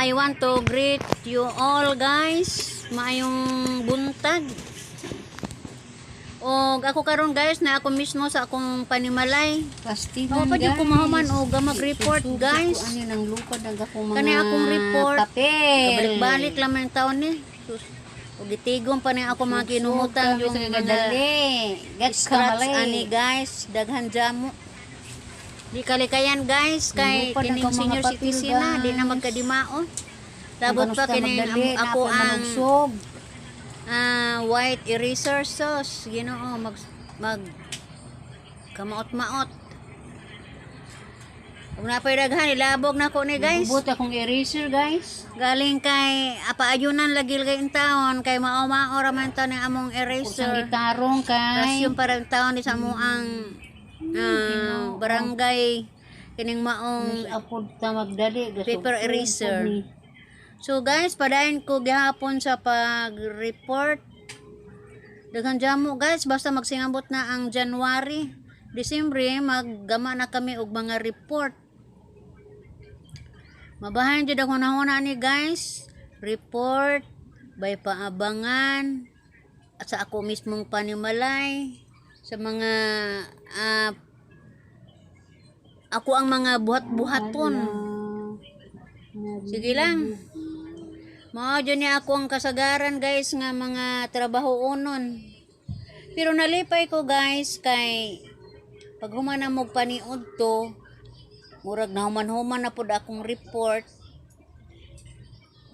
I want to greet you all, guys. Maayong buntag. Og ako karon, guys, na ako mismo sa akong panimalay. Pastilan, Ako pa jud guys. ko mahuman og mag-report, guys. Ano nang lukad ang akong mga Kani akong report. papel. Balik-balik lang man taon ni. Sus. Og gitigom pa ni ako mga kinumutang yung yung mga gadali. scratch ani, guys, daghan jamo. Di kalikayan, guys, kay Lupad kining ang mga senior papel, citizen na di na guys. magkadimao. Labot pa kining ako ang white eraser sauce. Ginoo, mag mag kamaot-maot. Ug napay daghan, ilabog na ko ni, guys. Bubot akong eraser, guys. Galing kay apaayunan lagi kay taon kay mao-mao ra man taon ang among Kusang eraser. gitarong kay. Rasyon para ang taon ni sa amuang barangay kining maong Apod ta magdali. paper eraser. So guys, padayon ko gihapon sa pag-report. Daghan jamo, guys, basta magsingabot na ang January, Disyembre, maggama na kami og mga report. Mabahin jud ako nahuna ni, guys. Report by paabangan at sa ako mismong panimalay sa mga ako ang mga buhat-buhaton. Sige lang. Mao jud ni ako ang kasagaran, guys, nga mga trabaho unon. Pero nalipay ko, guys, kay pag human na mo paniud to, murag nahuman-human na pud akong report.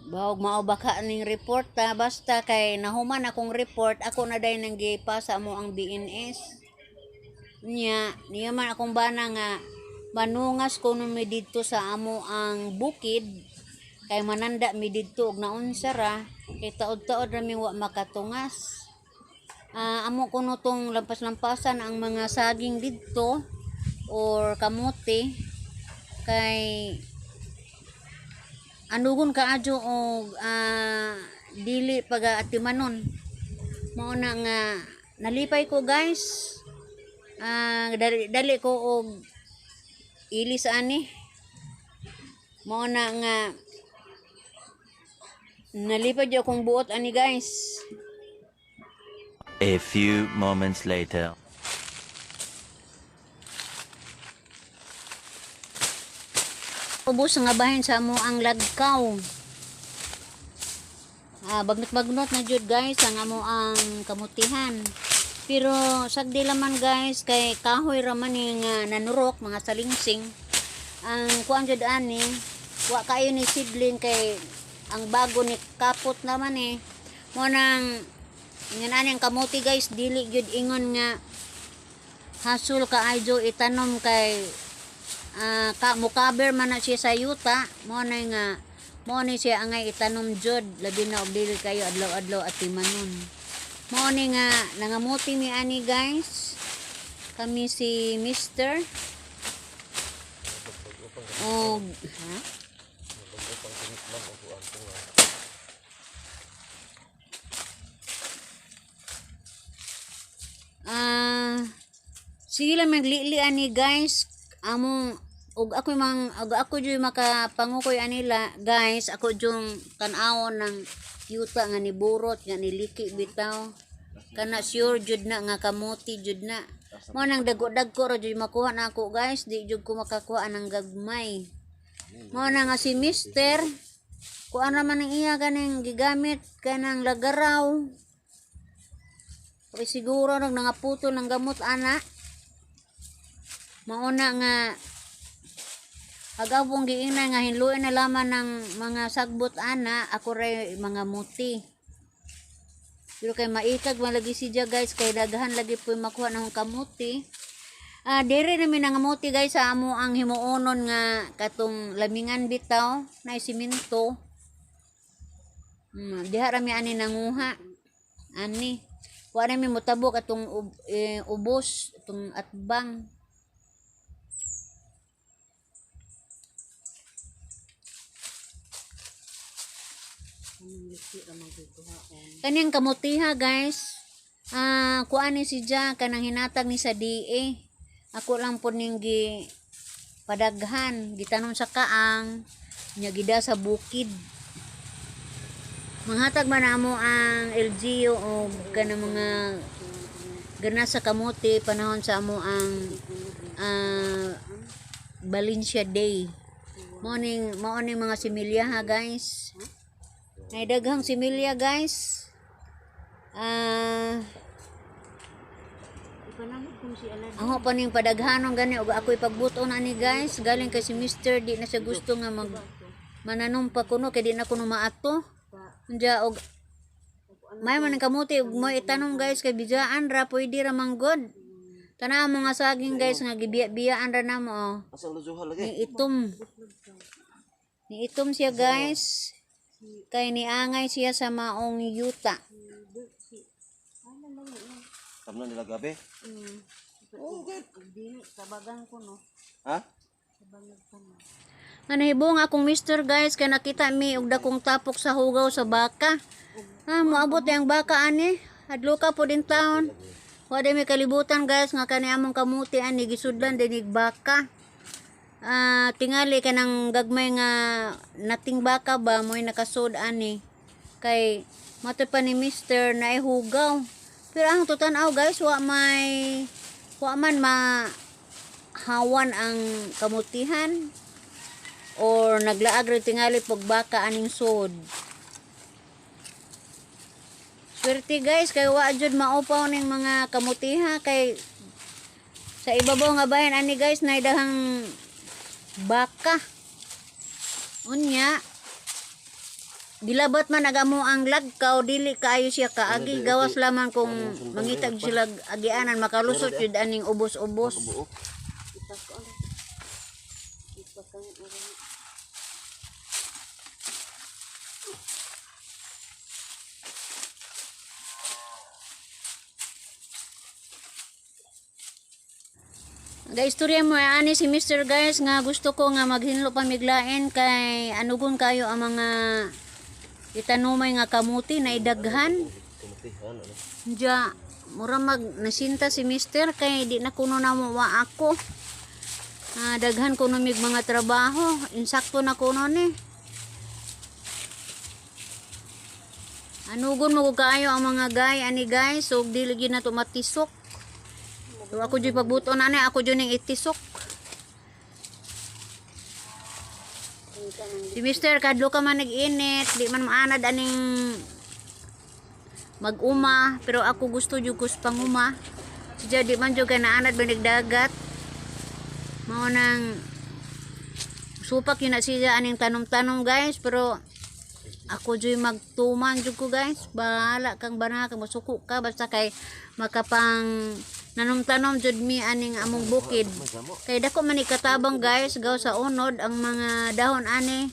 Bahog mao baka ning report ta, basta kay nahuman akong report, ako na dayon nang gipasa mo ang BNS. Nya, niya man akong bana nga manungas ko mi didto sa amo ang bukid kay mananda mi didto og naunsa ra kay taod-taod ra mi wa makatungas. Amo kuno tong lampas-lampasan ang mga saging didto or kamote kay anugon kaadyo og dili paga atimanon. Mao na nga nalipay ko, guys. Dali, dali ko og ilis ani. Mao na nga nalipay jud akong buot ani, guys. A few moments later. Ubos nga bahin sa amo ang lagkaw. Bagnot-bagnot na jud, guys, ang amo ang kamutihan. Pero sagdi laman, guys, kay kahoy ra man ni nga nanurok mga salingsing. Ang kuan jud ani, wa kayo ni sidling kay ang bago ni kapot naman eh. Mo nang ingon ani ang kamuti, guys, dili jud ingon nga hasol kaayo itanom kay ka mukaber man na siya sa yuta. Mo na nga mo ni siya angay itanom jud, labi na og dili kayo adlaw-adlaw at timanon. Mo ni nga nangamuti mi ani, guys, kami si Mister og ha? Sige lang maglili ani, guys, among og ako mang og ako jud makapangukoy anila, guys. Ako jung tan-awon ng yuta nga ni burot nga niliki bitaw kana, sure jud na nga kamuti jud na. Mo nang dago-dagko ra jud makuha na ako, guys, di jud ko makakuha ng gagmay. Mo na nga si Mister kuan ra man ang iya kaning gigamit kanang lagaraw. Kay siguro nag nangaputol ng gamot ana. Mauna nga agawong giingnan nga hinluin na laman ng mga sagbot ana, ako ray mga muti. Pero kay maikag man lagi siya, guys, kay daghan lagi po makuha ng kamuti. Dere na mi nangamuti, guys, sa amo ang himuonon nga katong lamingan bitaw na simento. Diha ra mi ani nanguha. Ani. Wa na mi motabok atong ubos, atong atbang. Kaniyang kamutiha, guys. Kuan ni si Ja kanang hinatag ni sa DA. Ako lang po ning gi padaghan, gitanom sa kaang. Nya gida sa bukid. Manghatag man namo ang LGU og kanang mga gana sa kamote panahon sa amo ang Valencia Day. Mao ning mga similya ha, guys. Nay daghang similya, guys. Ipanamit kong si Alad. Ako pa ning padaghanon gani og ako'y pagbuton ani, guys. Galing kay si Mister di na siya gusto nga mag mananom pa kuno kay di na kuno maato. Unya og may man ang kamote ug mo itanom, guys, kay bijaan ra, pwede ra manggod. Tanaw mo nga saging, guys, nga gibiya-biyaan ra namo oh. Asa luzuha lagi? Ni itom. Ni itom siya, guys. Kay niangay siya sa maong yuta. Kamna nila gabi. Dili, tabagan ko no. Ha? Nga nahibong akong mister, guys, kay nakita mi og dakong tapok sa hugaw sa baka. Ah, moabot ang baka ani. Hadlo ka po din taon. Wa di mi kalibutan, guys, nga kani among kamuti ani gisudlan dinig baka. Ah, tingali kanang gagmay nga nating baka ba mo'y nakasud ani. Kay matod pa ni mister na hugaw. Pero ang tutan-aw, guys, wa man ma hawan ang kamutihan or naglaag ra tingali pag baka aning sod. Swerte, guys, kay wa jud maupaw ning mga kamutiha kay sa ibabaw nga bayan ani, guys, na dahang baka. Unya gilabat man agamo ang lagkaw, dili kaayo siya kaagi, gawas lamang kung mangitag sila agianan makalusot jud aning ubos-ubos. Buok. Guys, istorya mo ani si Mr. guys, nga gusto ko nga maghinlo pamiglain kay anugon kayo ang mga itanumay nga kamuti na idaghan. Kamutihan ano. Diya, mura mag nasinta si Mr. kay di na kuno na mo wa ako. Ah, daghan kuno mig mga trabaho, insakto na kuno ni. Anugon mo ko kaayo ang mga gay ani, guys, so dili gyud na tumatisok. So ako jud pagbuton ani, ako jud ning itisok. Si Mr. kadlo ka man nag-init, di man maanad aning mag-uma, pero ako gusto jud ko sa panguma. Si di man jud kay naanad ba nagdagat. Mao nang supak yun na siya aning tanom-tanom, guys, pero ako jud magtuman jud ko, guys. Bahala kang bana kang masuko ka basta kay makapang nanom-tanom jud mi aning among bukid. Kay dako man ni katabang, guys, gaw sa unod ang mga dahon ani.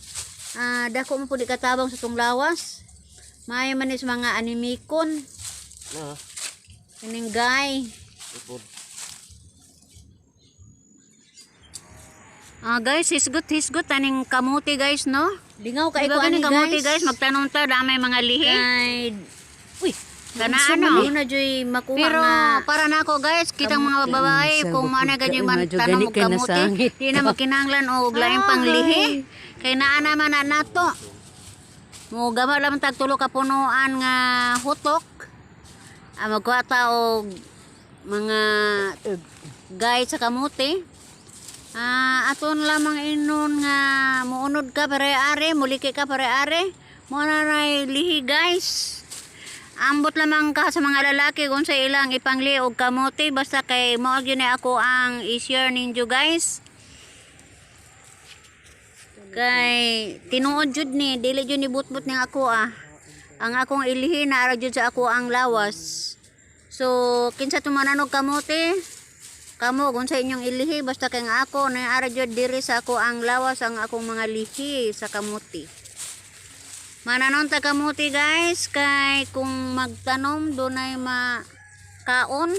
Ah, dako man pud ni katabang sa tong lawas. Maayo man is mga animikon. Na. Kining gay. Ipod. Ah, guys, hisgot hisgot aning kamuti, guys, no? Lingaw kay Diba ko ani, ganing kamuti, guys. guys, magtanom ta damay mga lihi. Kay Uy, kana ano. Di na joy makuha Pero nga para nako, guys, kitang mga babae Sa kung bukid mana ka, ganyan uy, man madyo tanom gani og ka kamuti, nasangit. di na makinahanglan og laing panglihi. Kay naa naman na nato. Mo gama lang tag tulo ka punuan nga hutok. Ah, magkuha ta og mga guys sa kamuti. Ah, aton lamang inon nga muunod ka pare are, muliki ka pare are. Mo na ray lihi, guys. Ambot lamang ka sa mga lalaki kung sa ilang ipangli og kamote basta kay mao gyud ni ako ang i-share ninyo, guys. Kay tinuod jud ni, dili jud ni butbut ning ako ah. Ang akong ilihi na ara jud sa ako ang lawas. So kinsa tumananog kamote? Kamo kung sa inyong ilihi basta kay nga ako na ara jud diri sa ako ang lawas ang akong mga lihi sa kamote. Mananon ta kamuti, guys, kay kung magtanom dunay makaon.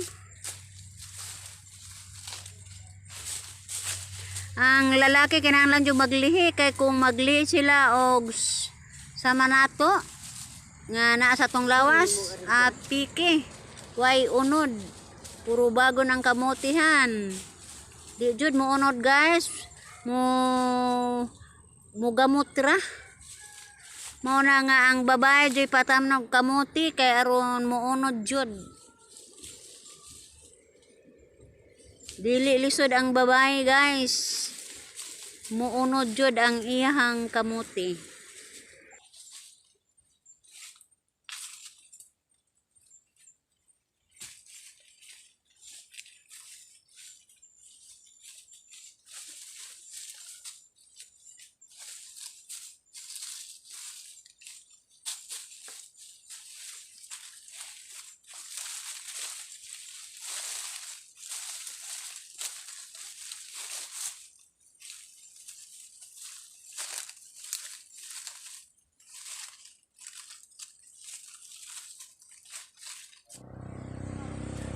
Ang lalaki kinahanglan jud maglihi kay kung maglihi sila og sama nato nga naa sa tong lawas, apike way unod, puro bago ng kamotihan. Di jud mo unod, guys, mo. Mugamot ra. Mao na nga ang babae joy patamnog kamuti kay aron muunod jud. Dili lisod ang babae, guys. Muunod jud ang iyahang kamuti.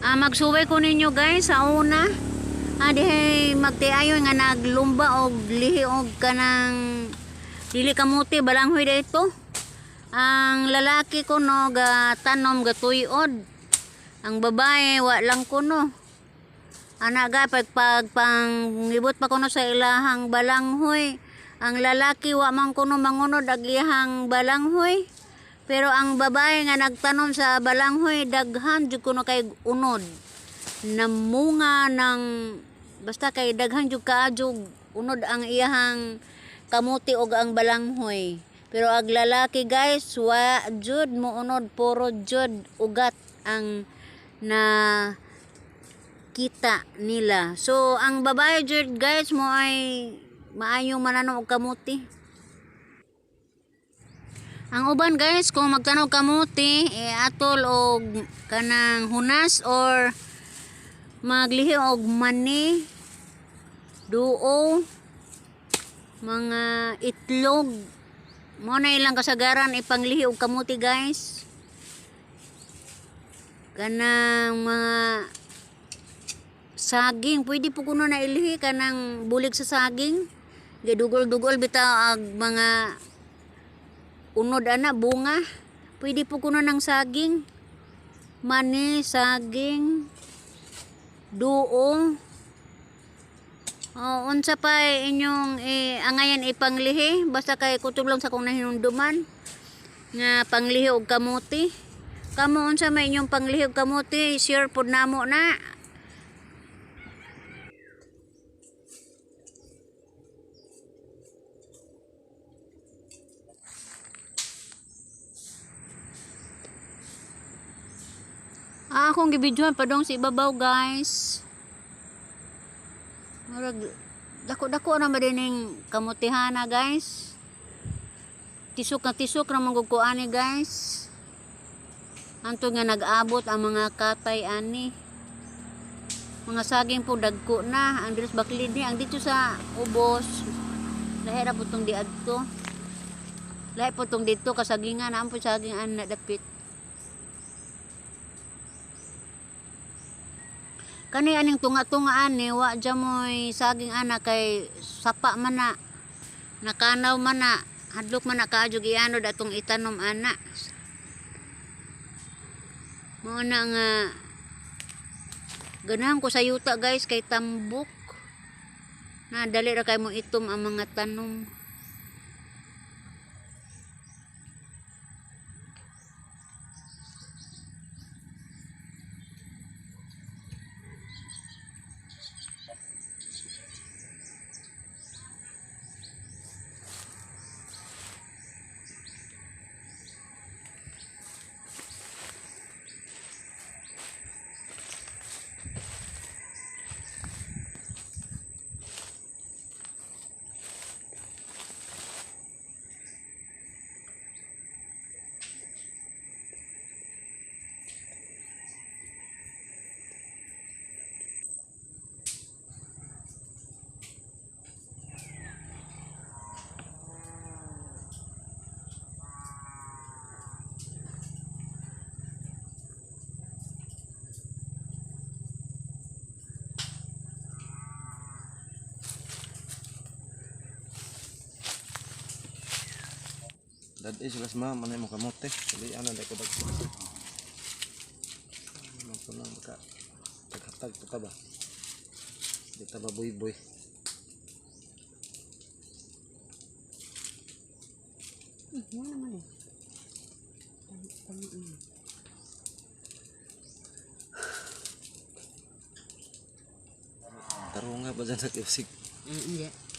Ah, magsuway ko ninyo, guys, sa una. Ah, dihay magtiayon nga naglumba og lihi og kanang dili kamuti balanghoy dito. Ang lalaki ko no ga tanom ga tuyod. Ang babae wa lang kuno. Ana ga pag, pag panglibot pa kuno sa ilahang balanghoy. Ang lalaki wa man kuno mangunod ag iyahang balanghoy. Pero ang babae nga nagtanom sa balanghoy daghan jud kuno kay unod. Namunga ng basta kay daghan jud kaadyo unod ang iyahang kamuti og ang balanghoy. Pero ag lalaki, guys, wa jud mounod, puro jud ugat ang na kita nila. So ang babae jud, guys, mo ay maayong mananom og kamuti. Ang uban, guys, kung magtanom kamuti, eh, atol og kanang hunas or maglihi og mani, duo, mga itlog. Mo na ilang kasagaran ipanglihi og kamuti, guys. Kanang mga saging, pwede po kuno na ilihi kanang bulig sa saging. Gidugol-dugol bitaw ag mga unod ana bunga. Pwede po kuno ng saging. Mani, saging, duo. Oh, unsa pa inyong eh, angayan ipanglihi basta kay kutob lang sa kong nahinumduman nga panglihi og kamuti. Kamo, unsa may inyong panglihi og kamuti? Share pod namo na. Ah, akong gibidyohan pa dong sa ibabaw, guys. Murag dako-dako na ba din ning kamutihana, guys. Tisok na tisok ra man gud ko ani, guys. Anto nga nag-abot ang mga katay ani. Mga saging po dagko na ang diri sa baklid ni ang dito sa ubos. Lahi ra po tong diadto. Lahi po tong dito kasagingan na po saging an na dapit. Kani aning tunga-tunga ani wa moy saging ana kay sapa man na. Nakanaw man na, hadlok man na kaadyo gianod atong itanom ana. Mao na nga ganahan ko sa yuta, guys, kay tambok. Na dali ra kay mo itom ang mga tanom. Dad sila sa mama manay mo kamote. Dili ana dai ko dag. Mo lang maka taghatag pa ta ba. Di ta ba boy boy. Mo naman eh. Tama, tama na. Tarong nga ba dyan sa kisig? Hindi.